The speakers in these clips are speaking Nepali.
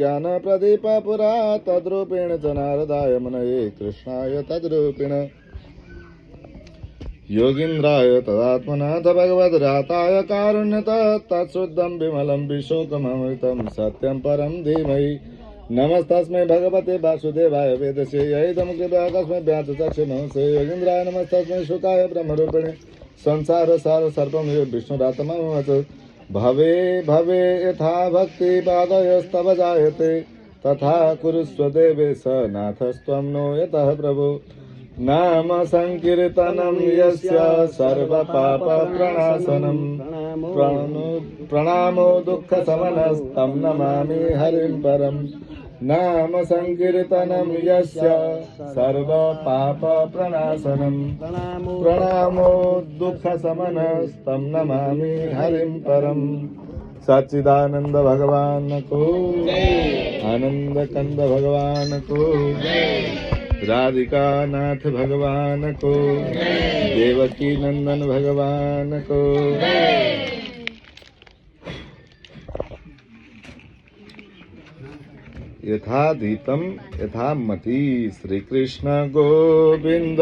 ज्ञानप्रदीप पुरा तद्रूपेण च नारदाय मुनये कृष्णाय तद्रूपेण योगीन्द्राय तदात्मनाथ भगवद्राताय कारुण्यतः तत्शुद्धं विमलं विशोकममृतं सत्यं परं धीमहि नमस्तस्मै भगवते वासुदेवाय वेदसे यैदमुखिव्याकस्मै व्यासचक्षुर्नमस्ते योगीन्द्राय नमस्तस्मै शुकाय ब्रह्मरूपिणे संसार सार सर्वं विष्णुरात्ममवच भवे भवे यथा भक्तिपादयस्तव जायते तथा कुरुष्व देवेश नाथस्त्वं नो यतः प्रभो नाम संकीर्तनं यस्य सर्वपापप्रणाशनं प्रणामो दुःखशमनस्तं नमामि हरिं परं नाम संकीर्तनं यस्य सर्वपापप्रणाशनं प्रणामो दुःखशमनस्तं नमामि हरिं परं सच्चिदानंद भगवान को आनंद कंद भगवान को राधिका नाथ भगवान को देवकी नंदन भगवान को यथा दीतम यथा मति श्री कृष्ण गोविंद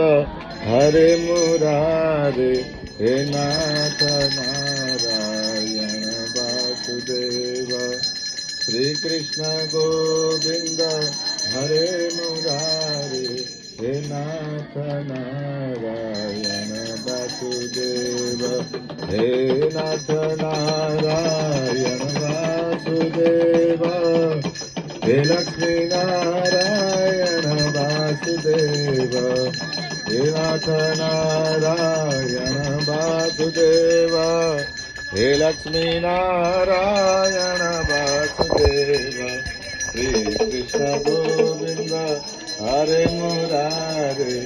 हरे मुरारे हे नाथ नारायण वासुदेव श्री कृष्ण गोविंद हरे मुरारे हे नाथ नारायण वासुदेव हे नाथ नारायण वासुदेव हे लक्ष्मी नारायण वासुदेव हे नाथ नारायण वासुदेव हे लक्ष्मी नारायण वासुदेव श्री कृष्ण गोविंद हरे मुरारे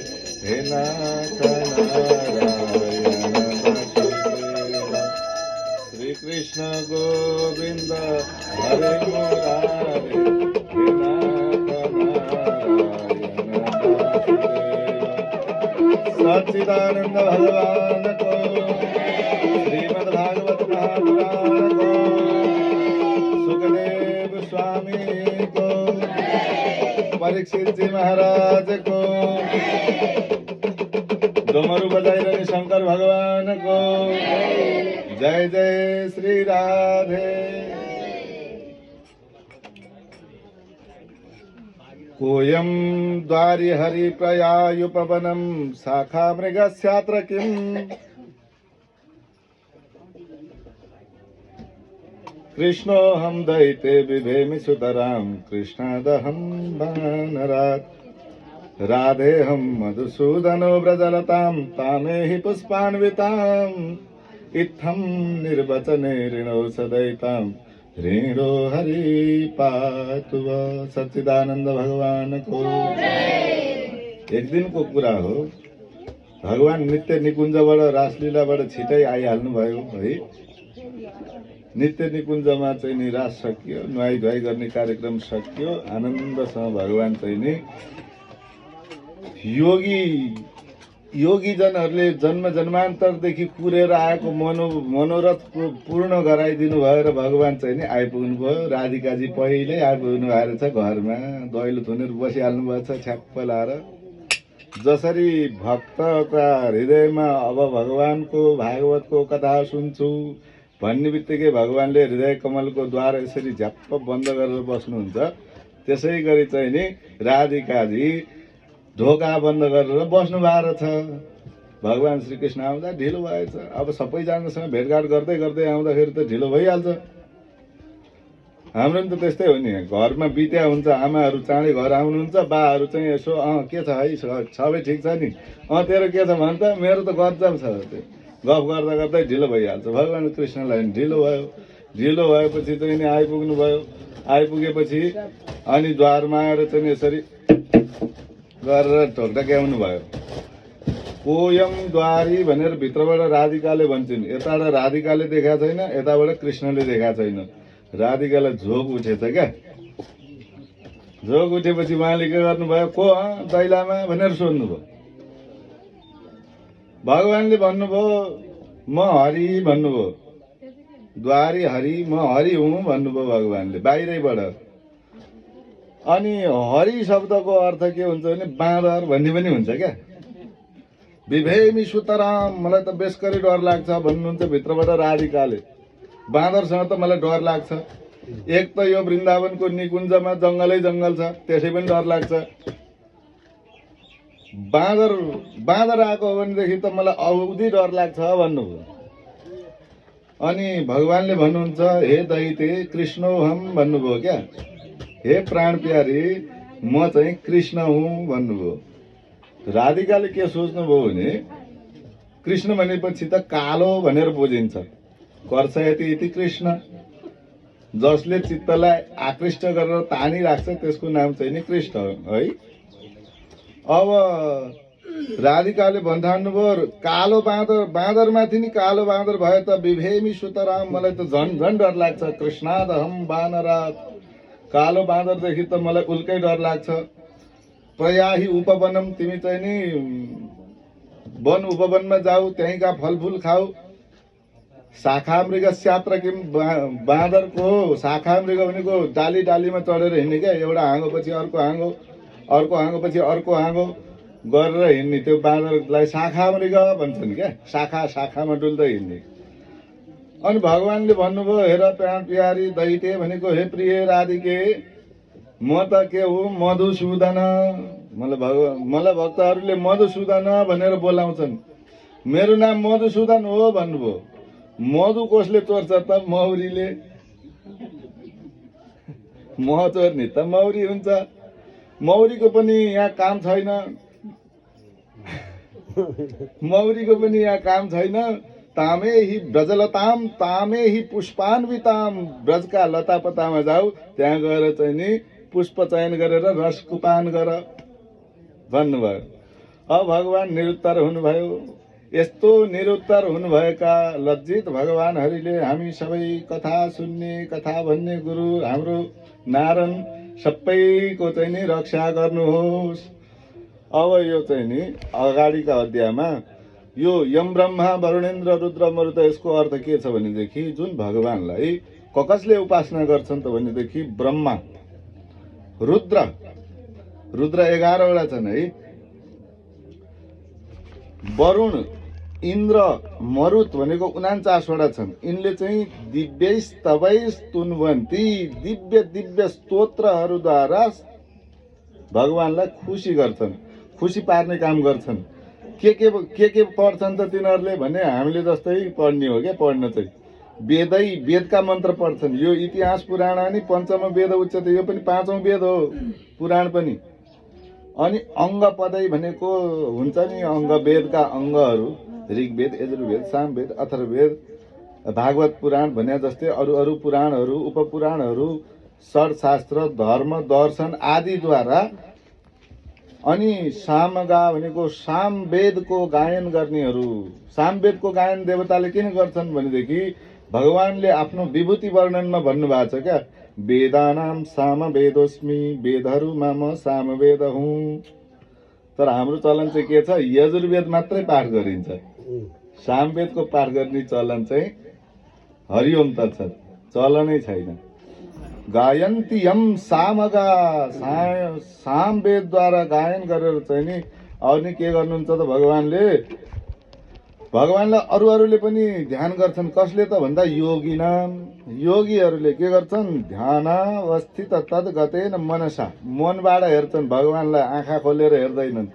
हे नाथ नारायण वासुदेव श्री कृष्ण गोविंद हरे मुरारे हे नाथ नारायण वासुदेव सच्चिदानंद भगवान को श्रीमद्भागवत महापुराण को सुखदेव स्वामी को परीक्षित जी महाराज को डमरू बजाई रहे शंकर भगवान को जय जय श्री राधे। कोयम द्वारि हरि प्रयायुपवनम शाखा मृगस्यात्र किम कृष्णोऽहं दयिते बिभेमि सुतरां कृष्णादहं वानरात् राधेऽहं मधुसूदनो व्रजलतां तामेहि पुष्पान्विताम् इत्थं निर्वचने ऋणो सदयितां ऋणो हरि पातु वः। सच्चिदानंद भगवान को एक दिन को कुरा हो भगवान नित्य निकुञ्जबाट रासलीलाबाट छिटै आइहाल्नु भयो है। नित्य निकुञ्जमा चाहिँ नि रास सकियो, नुहाई धुवाई गर्ने कार्यक्रम सकियो, आनन्दसँग भगवान चाहिँ नि योगीजनहरूले जन्म जन्मान्तरदेखि कुरेर आएको मनोरथ पूर्ण गराइदिनु भयो र भगवान चाहिँ नि आइपुग्नु भयो। राधिकाजी पहिल्यै आइपुग्नु भएको छ, घरमा दैलो थुनेर बसिहाल्नु भएको छ छ्याप्प लाएर। जसरी भक्तका हृदयमा अब भगवानको भागवतको कथा सुन्छु भन्ने बित्तिकै भगवानले हृदय कमलको द्वार यसरी झ्याप्प बन्द गरेर बस्नुहुन्छ, त्यसै गरी चाहिँ नि राधिकाजी ढोका बन्द गरेर बस्नु भएको छ। भगवान श्रीकृष्ण आउँदा ढिलो भएछ। अब सबैजनासँग भेटघाट गर्दै गर्दै आउँदाखेरि त ढिलो भइहाल्छ। हाम्रो नि त त्यस्तै हो नि, घरमा बित्या हुन्छ, आमाहरू चाँडै घर आउनुहुन्छ, बाहरू चाहिँ यसो के छ है सबै ठिक छ नि, तेरो के छ भन्छ, मेरो त गजब छ, गफ गर्दा गर्दै ढिलो भइहाल्छ। भगवान कृष्णलाई ढिलो भयो। ढिलो भएपछि चाहिँ नि आइपुग्नु भयो। आइपुगेपछि अनि द्वारमा आएर चाहिँ यसरी गरेर ढोकढक्याउनु भयो। कोयम द्वारी भनेर भित्रबाट राधिकाले भन्छन्। यताबाट राधिकाले देखाएको छैन, यताबाट कृष्णले देखाएको छैन। राधिकालाई झोक उठेछ क्या। झोक उठेपछि उहाँले के गर्नुभयो, को दैलामा भनेर सोध्नुभयो। भगवानले भन्नुभयो म हरि भन्नुभयो। द्वारी हरि, म हरि हुँ भन्नुभयो भगवानले बाहिरैबाट। अनि हरि शब्दको अर्थ के हुन्छ भने बाँदर भन्ने पनि हुन्छ क्या। विभेमी सुतराम, मलाई त बेसकरी डर लाग्छ भन्नुहुन्छ भित्रबाट राधिकाले। बाँदरसँग त मलाई डर लाग्छ। एक त यो वृन्दावनको निकुञ्जमा जङ्गलै जङ्गल छ, त्यसै पनि डर लाग्छ। बाँदर आएको हो भनेदेखि त मलाई औधी डर लाग्छ भन्नुभयो। अनि भगवानले भन्नुहुन्छ हे दैते कृष्णोहम भन्नुभयो क्या। हे प्राण प्यारी म चाहिँ कृष्ण हुँ भन्नुभयो। राधिकाले के सोच्नुभयो भने कृष्ण भनेपछि त कालो भनेर बुझिन्छ। कर्षयति इति कृष्ण, जसले चित्तलाई आकृष्ट गरेर तानिराख्छ त्यसको नाम चाहिँ नि कृष्ण हो है। अब राधिकाले भन्ठान्नुभयो कालो बाँदरमाथि नि कालो बाँदर भए त विभेमी सुतराम, मलाई त झन् झन् डर लाग्छ। कृष्णादहम बानरात, कालो बाँदरदेखि त मलाई उल्कै डर लाग्छ। प्रयाही उपवनम, तिमी चाहिँ नि वन उपवनमा जाऊ, त्यहीँका फलफुल खाऊ। शाखा मृग स्यात्र किम, बाँदरको शाखा मृग भनेको डाली डालीमा चढेर हिँड्ने क्या। एउटा हाँगोपछि अर्को हाँगो, अर्को हाँगोपछि अर्को हाँगो गरेर हिँड्ने, त्यो बाँदरलाई शाखा मृग भन्छन् क्या। शाखा शाखामा डुल्दै हिँड्ने। अनि भगवानले भन्नुभयो हेर प्राण प्यारी दैते भनेको हे प्रिय राधिके, म त के हो मधुसूदन, मलाई भक्तहरूले मधुसूदन भनेर बोलाउँछन्। मेरो नाम मधुसूदन हो भन्नुभयो। मधु कसले चोर्छ त? मौरीले। मह चोर्ने त मौरी हुन्छ। मौरीको पनि यहाँ काम छैन। मौरीको पनि यहाँ काम छैन। तामे हि ब्रजलताम तामे हि पुष्पान्विताम, ब्रजका लतापतामा जाऊ, त्यहाँ गएर चाहिँ नि पुष्प चयन गरेर रसको पान गर भन्नुभयो। अब भगवान निरुत्तर हुनुभयो। यस्तो निरुत्तर हुनुभएका लज्जित भगवान हरिले हामी सबै कथा सुन्ने कथा भन्ने गुरु हाम्रो नारायण सबैको चाहिँ नि रक्षा गर्नुहोस्। अब यो चाहिँ नि अगाडिका अध्यायमा यो यम ब्रह्मा वरुणेन्द्र रुद्र मरुत, यसको अर्थ के छ भनेदेखि जुन भगवानलाई कसले उपासना गर्छन् त भनेदेखि ब्रह्मा, रुद्र 11वटा छन् है, वरुण, इन्द्र, मरुत भनेको 49वटा छन्। यिनले चाहिँ दिव्यस्तवैस्तुन्वन्ति, दिव्य स्तोत्रहरूद्वारा भगवानलाई खुसी गर्छन्, खुसी पार्ने काम गर्छन्। के पढ्छन् त तिनीहरूले भने हामीले जस्तै पढ्ने हो क्या। पढ्न चाहिँ वेदका मन्त्र पढ्छन्। यो इतिहास पुराणानि पञ्चम वेद उच्चते, यो पनि 5औं वेद हो पुराण पनि। अनि अङ्ग पदै भनेको हुन्छ नि अङ्ग, वेदका अङ्गहरू ऋग्वेद, यजुर्वेद, सामवेद, अथर्ववेद, भागवत पुराण भने जस्तै अरू पुराणहरू, उपपुराणहरू, षडशास्त्र, धर्म, दर्शन आदिद्वारा। अनि सामगा भनेको सामवेदको गायन गर्नेहरू। सामवेदको गायन देवताले किन गर्छन् भनेदेखि भगवानले आफ्नो विभूति वर्णनमा भन्नुभएको छ क्या, वेदानाम सामवेदोस्मि, वेदहरूमा म सामवेद हुँ। तर हाम्रो चलन चाहिँ के छ, यजुर्वेद मात्रै पाठ गरिन्छ। सामवेदको पाठ गर्ने चलन चाहिँ हरिओम तत्सत् चलनै छैन। गायन्ति यम सामगा, सामवेदद्वारा गायन गरेर चाहिँ नि अनि के गर्नुहुन्छ त भगवानलाई अरूले पनि ध्यान गर्छन्। कसले त भन्दा योगीहरूले के गर्छन्, ध्यान अवस्थित तद्गतेन मनसा, मनबाट हेर्छन् भगवानलाई, आँखा खोलेर हेर्दैनन्।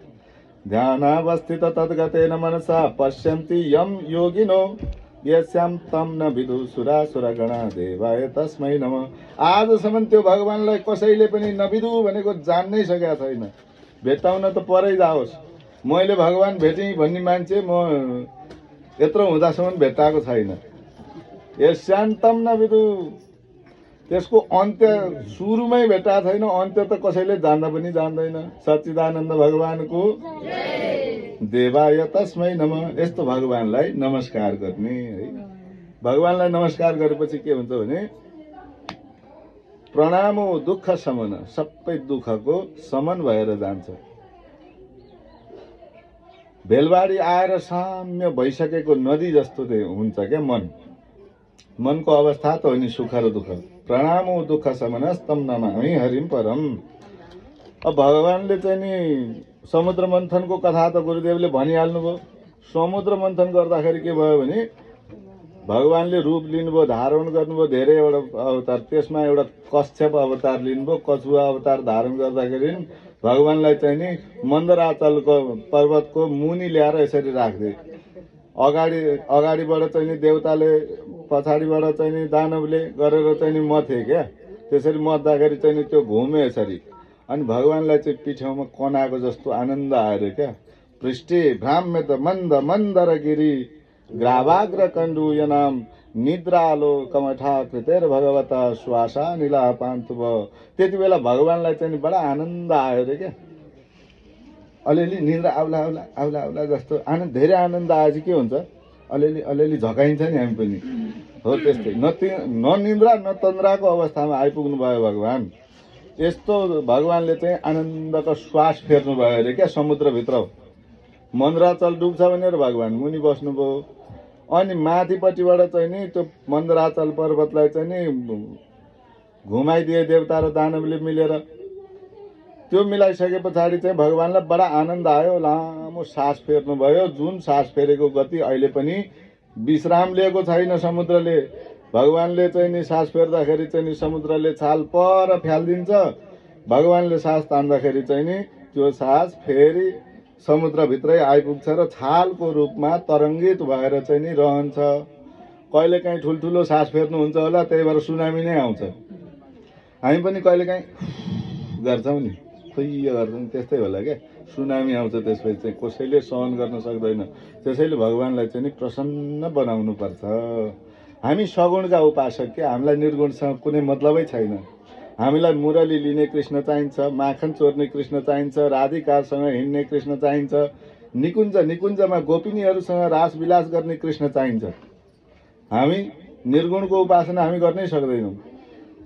ध्यान अवस्थित तद्गतेन मनसा पश्यन्ति यम योगिनो यस्याम तम न विदु सुरासुरगणा देवाय तस्मै नमः। आजसम्म त्यो भगवानलाई कसैले पनि नविदु भनेको जान्नै सकेका छैन। भेट्टाउन त परै जाओस्। मैले भगवान भेटेँ भन्ने मान्छे म यत्रो हुँदासम्म भेट्टाएको छैन। यस्यान्तम न विदु, त्यसको अन्त्य सुरुमै भेट्टाएको छैन, अन्त्य त कसैले जान्न पनि जान्दैन। सच्चिदानन्द भगवानको देवाय तस्मै नमः। यस्तो भगवानलाई नमस्कार गर्ने है। भगवानलाई नमस्कार गरेपछि के हुन्छ भने प्रणामो दुःख शमन, सबै दुःखको शमन भएर जान्छ। भेलबाडी आएर साम्य भइसकेको नदी जस्तो हुन्छ क्या मनको अवस्था त हो नि सुख र दुःख। प्रणामो दुःख शमन स्तम नमामि हरिम परम। अब भगवानले चाहिँ नि समुद्र मन्थनको कथा त गुरुदेवले भनिहाल्नुभयो। समुद्र मन्थन गर्दाखेरि के भयो भने भगवानले रूप लिनुभयो, धारण गर्नुभयो धेरैवटा अवतार। त्यसमा एउटा कश्यप अवतार लिनुभयो। कछुवा अवतार धारण गर्दाखेरि भगवानलाई चाहिँ नि मन्दराचलको पर्वतको मुनि ल्याएर यसरी राख्थे। अगाडिबाट चाहिँ नि देवताले, पछाडिबाट चाहिँ नि दानवले गरेर चाहिँ नि मथे क्या। त्यसरी मत्दाखेरि चाहिँ नि त्यो घुमे यसरी। अनि भगवानलाई चाहिँ पिठ्यौमा कनाको जस्तो आनन्द आयो क्या। पृष्ठे भ्राम्यत मन्द मन्दरगिरी ग्रावाग्र कण्डूयनाम निद्रालो कमठा कृतेर भगवत श्वासा निला पान्तुभ। त्यति बेला भगवानलाई चाहिँ बडा आनन्द आयो अरे क्या। अलिअलि निद्रा आउला आउला आउला आउला जस्तो आनन्द, धेरै आनन्द आए चाहिँ के हुन्छ, अलिअलि झकाइन्छ नि हामी पनि। हो त्यस्तै न निद्रा न तन्द्राको अवस्थामा आइपुग्नु भयो भगवान। यस्तो भगवानले चाहिँ आनन्दको श्वास फेर्नु भयो अरे क्या समुद्रभित्र। मन्दराचल डुब्छ भनेर भगवान मुनि बस्नुभयो। अनि माथिपट्टिबाट चाहिँ नि त्यो मन्दराचल पर्वतलाई चाहिँ नि घुमाइदिए देवता र दानवले मिलेर। त्यो मिलाइसके पछाडि चाहिँ भगवानलाई बडा आनन्द आयो। लामो सास फेर्नु भयो। जुन सास फेरेको गति अहिले पनि विश्राम लिएको छैन समुद्रले। भगवानले चाहिँ नि सास फेर्दाखेरि चाहिँ नि समुद्रले छाल पर फ्यालिदिन्छ। भगवानले सास तान्दाखेरि चाहिँ नि त्यो सास फेरि समुद्रभित्रै आइपुग्छ र छालको रूपमा तरङ्गित भएर चाहिँ नि रहन्छ। कहिलेकाहीँ ठुल्ठुलो सास फेर्नुहुन्छ होला, त्यही भएर सुनामी नै आउँछ। हामी पनि कहिलेकाहीँ गर्छौँ नि, खुइयो गर्छौँ, त्यस्तै होला क्या। सुनामी आउँछ, त्यसपछि चाहिँ कसैले सहन गर्न सक्दैन। त्यसैले भगवानलाई चाहिँ नि प्रसन्न बनाउनु पर्छ। हामी सगुणका उपासक के, हामीलाई निर्गुणसँग कुनै मतलबै छैन। हामीलाई मुरली लिने कृष्ण चाहिन्छ, माखन चोर्ने कृष्ण चाहिन्छ, राधिकासँग हिँड्ने कृष्ण चाहिन्छ, निकुञ्जमा गोपिनीहरूसँग रासविलास गर्ने कृष्ण चाहिन्छ। हामी निर्गुणको उपासना हामी गर्नै सक्दैनौँ।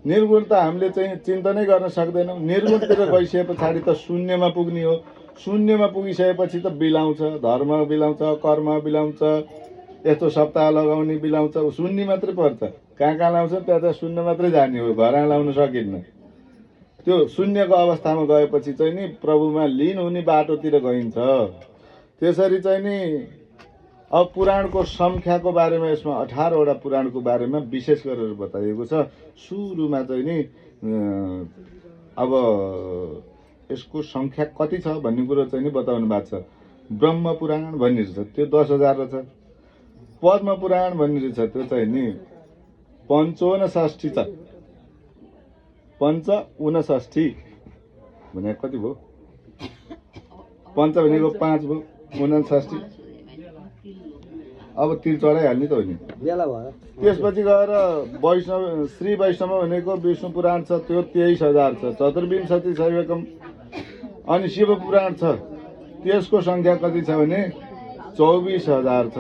निर्गुण त हामीले चाहिँ चिन्तनै गर्न सक्दैनौँ। निर्गुणतिर गइसके पछाडि त शून्यमा पुग्ने हो। शून्यमा पुगिसकेपछि त बिलाउँछ, धर्म बिलाउँछ, कर्म बिलाउँछ, यस्तो सप्ताह लगाउने बिलाउँछ। शून्य मात्रै पर्छ। कहाँ लाउँछ त्यहाँ शून्य मात्रै जाने हो, घरमा लाउन सकिन्न। त्यो शून्यको अवस्थामा गएपछि चाहिँ नि प्रभुमा लीन हुने बाटोतिर गइन्छ। त्यसरी चाहिँ नि अब पुराणको सङ्ख्याको बारेमा यसमा 18वटा पुराणको बारेमा विशेष गरेर बताइएको छ। सुरुमा चाहिँ नि अब यसको सङ्ख्या कति छ भन्ने कुरो चाहिँ नि बताउनु भएको छ। ब्रह्म पुराण भन्ने रहेछ, त्यो 10,000 रहेछ। पद्म पुराण भन्ने रहेछ, त्यो चाहिँ नि 55 छ। 55 भने कति भयो? 5 भनेको 5 भयो, 59। अब तिल चढाइहाल्ने त हो नि। त्यसपछि गएर वैष्णव, श्री वैष्णव भनेको विष्णु पुराण छ, त्यो 23,000 छ। चतुर्विंशति शैवकम। अनि शिव पुराण छ, त्यसको सङ्ख्या कति छ भने 24,000 छ।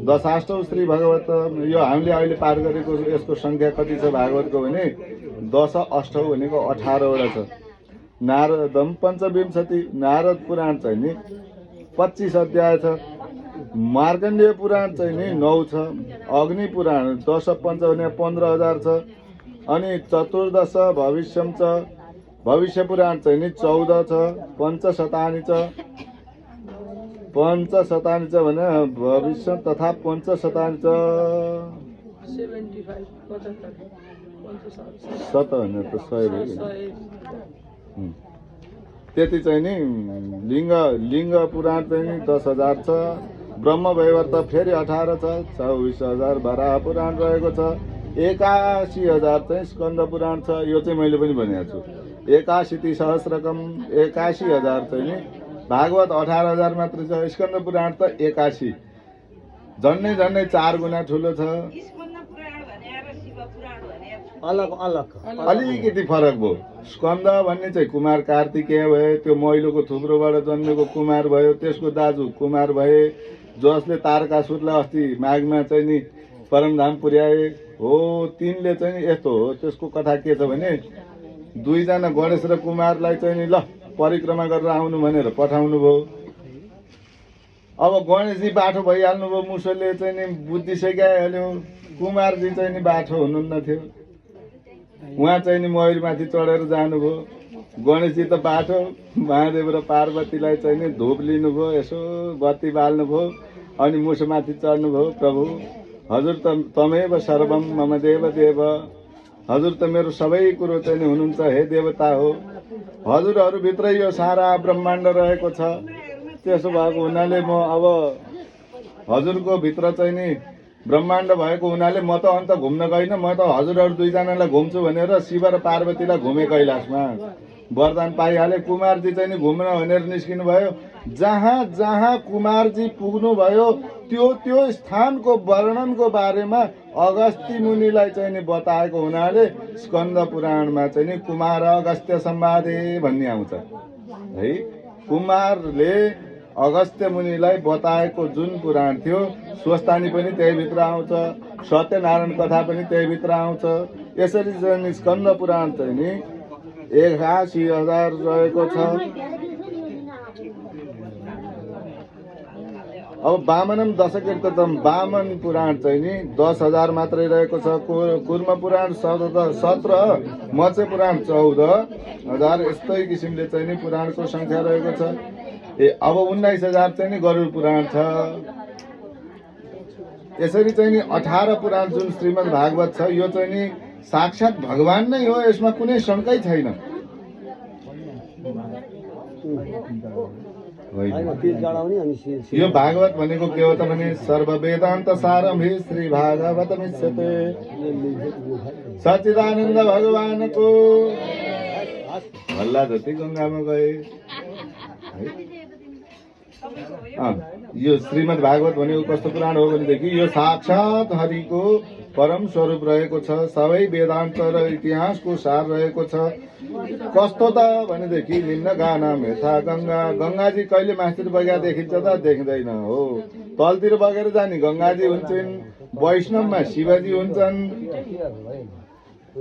दशाष्टौ श्री भागवत, यो हामीले अहिले पार गरेको यसको सङ्ख्या कति छ भागवतको भने 10 अष्टौ भनेको 18वटा छ। नारदम पञ्चविंशति, नारद पुराण चाहिँ नि 25 अध्याय छ। मार्कण्डेय पुराण चाहिँ नि 9 छ। अग्नि पुराण 10 पंच भने 15,000 छ। अनि चतुर्दश भविष्यम छ। भविष्य पुराण चाहिँ नि 14 छ। पञ्चशतानि छ। पञ्चशतानि छ भने भविष्य तथा पञ्चशतानि छ। 7 भने त 100 भयो। त्यति चाहिँ नि लिङ्ग पुराण चाहिँ नि 10,000 छ। ब्रह्म वैवर्त फेरि 18 छ। 24,000 वराह पुराण रहेको छ। 81,000 चाहिँ स्कन्द पुराण छ। यो चाहिँ मैले पनि भनेको छु। 81 सहस्रकम, 81,000 चाहिँ नि भागवत 18,000 मात्र छ। स्कन्द पुराण त 81, झन्डै 4 गुणा ठुलो छ। अलिकति फरक भयो। स्कन्द भन्ने चाहिँ कुमार कार्तिकेय भयो, त्यो मैलोको थुप्रोबाट जन्मेको कुमार भयो। त्यसको दाजु कुमार भए, जसले तारकासुरलाई अस्ति माघमा चाहिँ नि परमधाम पुर्याए हो। तिनले चाहिँ नि यस्तो हो, त्यसको कथा के छ भने 2 जना गणेश र कुमारलाई चाहिँ नि ल परिक्रमा गरेर आउनु भनेर पठाउनु भयो। अब गणेशजी बाठो भइहाल्नु भयो, मुसोले चाहिँ नि बुद्धि सिकाइहाल्यो। कुमारजी चाहिँ नि बाठो हुनुहुन्न थियो, उहाँ चाहिँ नि मयूरमाथि चढेर जानुभयो। गणेशजी त बाटो महादेव र पार्वतीलाई चाहिँ नि धूप लिनुभयो, यसो बत्ती बाल्नुभयो, अनि मुसमाथि चढ्नुभयो। प्रभु हजुर तमेव सर्वम मम देव देव, हजुर त मेरो सबै कुरो चाहिँ नि हुनुहुन्छ, हे देवता हो। हजुरहरूभित्रै यो सारा ब्रह्माण्ड रहेको छ। त्यसो भएको हुनाले म अब हजुरको भित्र चाहिँ नि ब्रह्माण्ड भएको हुनाले म त अन्त घुम्न गइन, म त हजुरहरू दुईजनालाई घुम्छु भनेर शिव र पार्वतीलाई घुमे कैलाशमा। वरदान पाइहाले। कुमारजी चाहिँ नि घुम्न भनेर निस्किनु भयो। जहाँ जहाँ कुमारजी पुग्नु भयो त्यो त्यो स्थानको वर्णनको बारेमा अगस्त्य मुनिलाई चाहिँ नि बताएको हुनाले स्कन्द पुराणमा चाहिँ नि कुमार अगस्त्य संवादे भन्ने आउँछ है। कुमारले अगस्त्य मुनिलाई बताएको जुन पुराण थियो स्वस्तानी पनि त्यही भित्र आउँछ, सत्यनारायण कथा पनि त्यही भित्र आउँछ। यसरी चाहिँ स्कन्द पुराण चाहिँ नि 81,000 रहेको छ। अब वामनम दशकीर्तम वामन पुराण चाहिँ नि 10,000 मात्रै रहेको छ। कुर्म पुराण 17, मत्स्य पुराण 14,000। यस्तै किसिमले चाहिँ नि पुराणको संख्या रहेको छ। अब 19,000 चाहिँ नि गरुड पुराण छ। यसरी चाहिँ नि 18 पुराण जुन श्रीमद् भागवत छ यो चाहिँ नि साक्षात भगवान नै हो, यसमा कुनै शंकै छैन। यो भागवत भनेको के हो त भने सर्व वेदान्त सारम हि श्री भागवत मिश्यते। सच्चिदानन्द भगवानको हल्ला जति गंगामा गए। यो श्रीमद् भागवत भनेको कस्तो पुराण हो भनेदेखि यो साक्षात हरिको परम स्वरूप रहेको छ। सबै वेदान्त र इतिहासको सार रहेको छ। कस्तो त भनेदेखि निम्न गानाम यथा गंगा। गंगाजी कहिले मास्तिर बगेर देखिन्छ त? देखिँदैन हो। तलतिर बगेर जाने गंगाजी हुन्छन्, वैष्णवमा शिवजी हुन्छन्,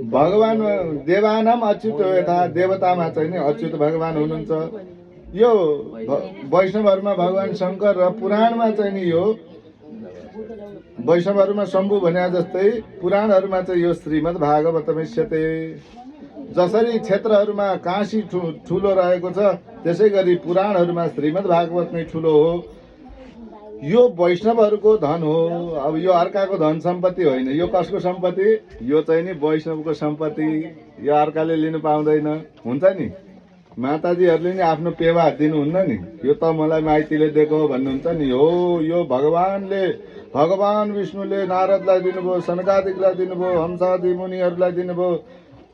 भगवान देवानाम अच्युत यथा देवतामा चाहिँ नि अच्युत भगवान हुनुहुन्छ। यो वैष्णवहरूमा भगवान शंकर र पुराणमा चाहिँ नि यो वैष्णवहरूमा शम्भु भने जस्तै पुराणहरूमा चाहिँ यो श्रीमद् भागवत मिश्यते। जसरी क्षेत्रहरूमा काशी ठुलो रहेको छ त्यसै गरी पुराणहरूमा श्रीमद् भागवत नै ठुलो हो। यो वैष्णवहरूको धन हो। अब यो अर्काको धन सम्पत्ति होइन। यो कसको सम्पत्ति? यो चाहिँ नि वैष्णवको सम्पत्ति। यो अर्काले लिनु पाउँदैन। हुन्छ नि माताजीहरूले नि आफ्नो पेवा दिनुहुन्न नि, यो त मलाई माइतीले दिएको भन्नुहुन्छ नि। हो यो भगवान विष्णुले नारदलाई दिनुभयो, सनकादिकलाई दिनुभयो, हंसादि मुनिहरूलाई दिनुभयो।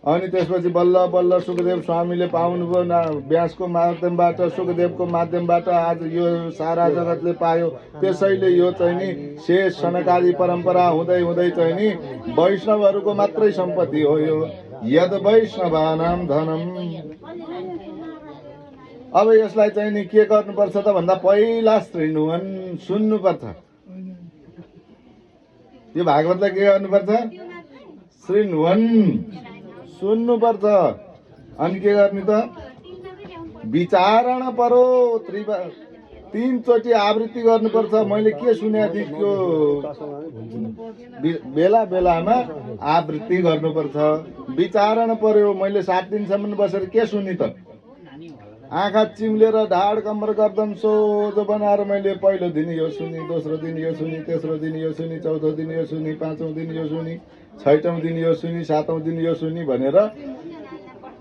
अनि त्यसपछि बल्ल बल्ल सुखदेव स्वामीले पाउनुभयो। व्यासको माध्यमबाट, सुखदेवको माध्यमबाट आज यो सारा जगतले पायो। त्यसैले यो चाहिँ नि शेष सनकादि परम्परा हुँदै हुँदै चाहिँ नि वैष्णवहरूको मात्रै सम्पत्ति हो यो। यद वैष्णवानाम धनम। अब यसलाई चाहिँ नि के गर्नुपर्छ त भन्दा पहिला श्रृणुवन सुन्नुपर्छ। यो भागवतलाई के गर्नुपर्छ? श्रृणुवन सुन्नुपर्छ। अनि के गर्ने त? विचारण परो 3 चोटि आवृत्ति गर्नुपर्छ। मैले के सुनेको थिएँ त्यो बेला बेलामा आवृत्ति गर्नुपर्छ। विचारण पर्यो। मैले 7 दिनसम्म बसेर के सुनि त? आँखा चिम्लेर ढाड कम्बर गर्दन सोझो बनाएर मैले पहिलो दिन यो सुनि, दोस्रो दिन यो सुनि, तेस्रो दिन यो सुनि, चौथो दिन यो सुनि, पाँचौं दिन यो सुनि, छैटौं दिन यो सुनि, सातौं दिन यो सुनि भनेर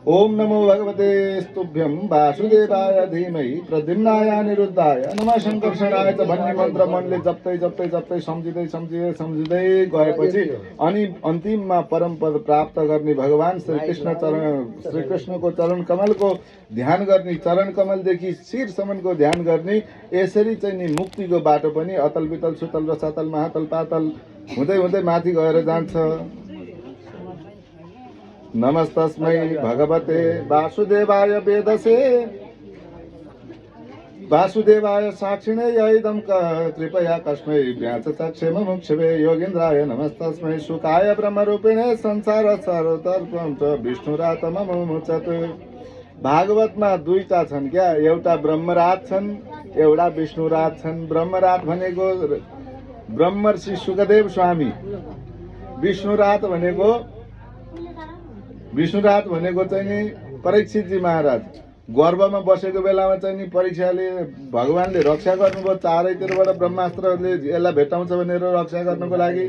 ओम नमो भगवते स्तुभ्यम वासुदेवाय धीमहि प्रद्युम्नाय अनिरुद्धाय नमः संकर्षणाय च भन्ने मन्त्र मनले जप्दै जप्दै जप्दै सम्झिँदै गएपछि अनि अन्तिममा परम पद प्राप्त गर्ने भगवान श्रीकृष्णको चरण कमलको ध्यान गर्ने, चरण कमलदेखि शिरसम्मको ध्यान गर्ने। यसरी चाहिँ नि मुक्तिको बाटो पनि अतल वितल सुतल रसातल महातल पातल हुँदै हुँदै माथि गएर जान्छ। नमस्तस्मै भगवते वासुदेवाय वेदसे वासुदेवाय साक्षिणे यैदं कृपया कस्मै व्याचक्षेम मुक्षवे योगेन्द्राय नमस्तस्मै सुखाय ब्रह्मरूपिणे संसार सर्वतर्पं च विष्णुरातमम मुचत। भागवतमा दुईटा छन् क्या, एउटा ब्रह्मराज छन्, एउटा विष्णुराज छन्। ब्रह्मराज भनेको ब्रह्मर्षि सुखदेव स्वामी, विष्णुराज भनेको चाहिँ नि परीक्षितजी महाराज गर्भमा बसेको बेलामा चाहिँ नि परीक्षाले भगवानले रक्षा गर्नुभयो। चारैतिरबाट ब्रह्मास्त्रले यसलाई भेटाउँछ भनेर रक्षा गर्नको लागि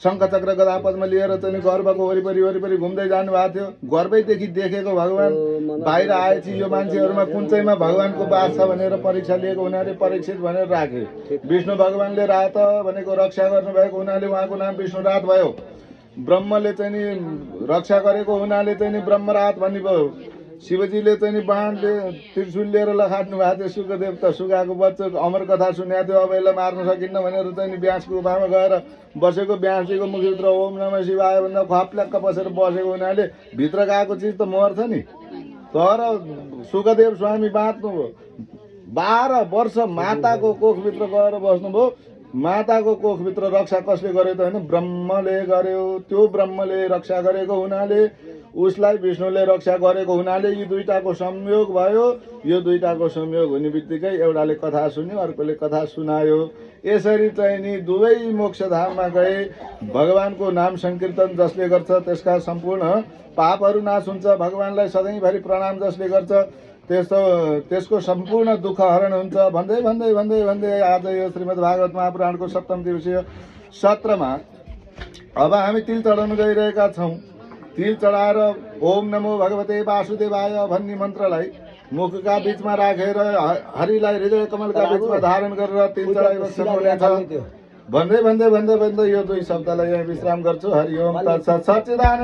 शङ्खचक्र गदा पद्म लिएर चाहिँ नि गर्भको वरिपरि वरिपरि घुम्दै जानुभएको थियो। गर्भैदेखि देखेको भगवान बाहिर आएपछि यो मान्छेहरूमा कुन चाहिँमा भगवानको बास छ भनेर परीक्षा लिएको हुनाले परीक्षित भनेर राखे। विष्णु भगवानले रात भनेको रक्षा गर्नुभएको हुनाले उहाँको नाम विष्णुरात भयो। ब्रह्मले चाहिँ नि रक्षा गरेको हुनाले चाहिँ नि ब्रह्मरात भन्नुभयो। शिवजीले चाहिँ नि बाणले त्रिशूल लिएर लखाट्नु भएको थियो। सुकदेव त सुगाको बच्चो अमर कथा सुनेको थियो, अब यसलाई मार्न सकिन्न भनेर चाहिँ नि व्यासको गुफामा गएर बसेको। व्यासजीको मुखभित्र ओम नमः शिवाय भन्दा ख्वाप्ल्याक्क बसेर बसेको हुनाले भित्र गएको चिज त मर्छ नि। तर सुकदेव स्वामी बाँच्नुभयो। 12 वर्ष माताको कोखभित्र गएर बस्नुभयो। माताको कोखभित्र रक्षा कसले गर्यो त होइन, ब्रह्मले गर्यो। त्यो ब्रह्मले रक्षा गरेको हुनाले उसलाई विष्णुले रक्षा गरेको हुनाले यी दुईटाको संयोग भयो। यो दुईटाको संयोग हुने बित्तिकै एउटाले कथा सुन्यो, अर्कोले कथा सुनायो। यसरी चाहिँ नि दुवै मोक्षधाममा गए। भगवानको नाम संकीर्तन जसले गर्छ त्यसका सम्पूर्ण पापहरू नाश हुन्छ। भगवानलाई सधैँभरि प्रणाम जसले गर्छ त्यसको सम्पूर्ण दुःख हरण हुन्छ। भन्दै भन्दै भन्दै भन्दै आज यो श्रीमद् भागवत महापुराणको 7औं दिवसीय सत्रमा अब हामी तिल चढाउन गइरहेका छौँ। तिल चढाएर ओम नमो भगवते वासुदेवाय भन्ने मन्त्रलाई मुखका बीचमा राखेर हरिलाई हृदय कमलका बीचमा धारण गरेर तिल चढाइबस्नु हुनेछ। भन्दै भन्दै भन्दै भन्दै यो दुई शब्दलाई यहाँ विश्राम गर्छु। हरि ओम तत्सत्। सच्चिदानन्द